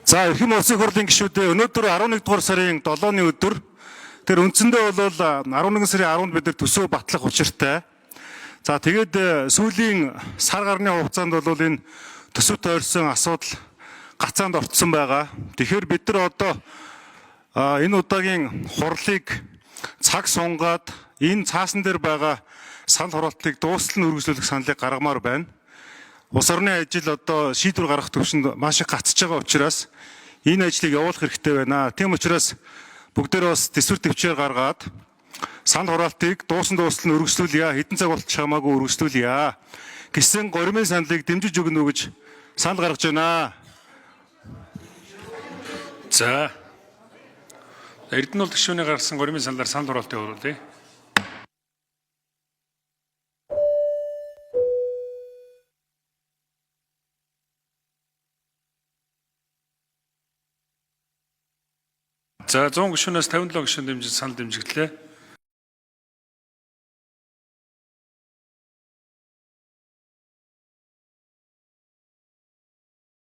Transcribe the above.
За эрхэм улсын хурлын гишүүдээ өнөөдөр 11 дугаар сарын 7-ны өдөр тэр үндсэндээ бол 11 сарын 10-нд бид нар төсөв батлах учиртай. За тэгээд сүүлийн сар гарны хугацаанд бол энэ төсөв тойрсон асуудал гацаанд орцсон байгаа. Тэгэхээр бид нар одоо энэ удаагийн хурлыг цаг сунгаад энэ цаасан дээр байгаа санал хураалтыг дуустал нь үргэлжлүүлэх саналыг гаргамаар байна. Улс орны ажил одоо шийдвэр гаргах төвшөнд маш их гацж байгаа учраас энэ ажлыг явуулах хэрэгтэй байна. Тийм учраас бүгдээрээ бас төсвөр төвчээр гаргаад санал хураалтыг дуусан дуустал нь үргэлжлүүлье. Хэдэн цаг болчих хамаагүй үргэлжлүүлье гэсэн горимын саналыг дэмжиж өгнө үү гэж санал гаргаж байна. За. Эрдэнэ бол гишүүний гаргасан горимын саналаар санал хураалтыг оруулъя. За 100 гишүүнээс 57 гишүүн дэмжин санал дэмжигдлээ.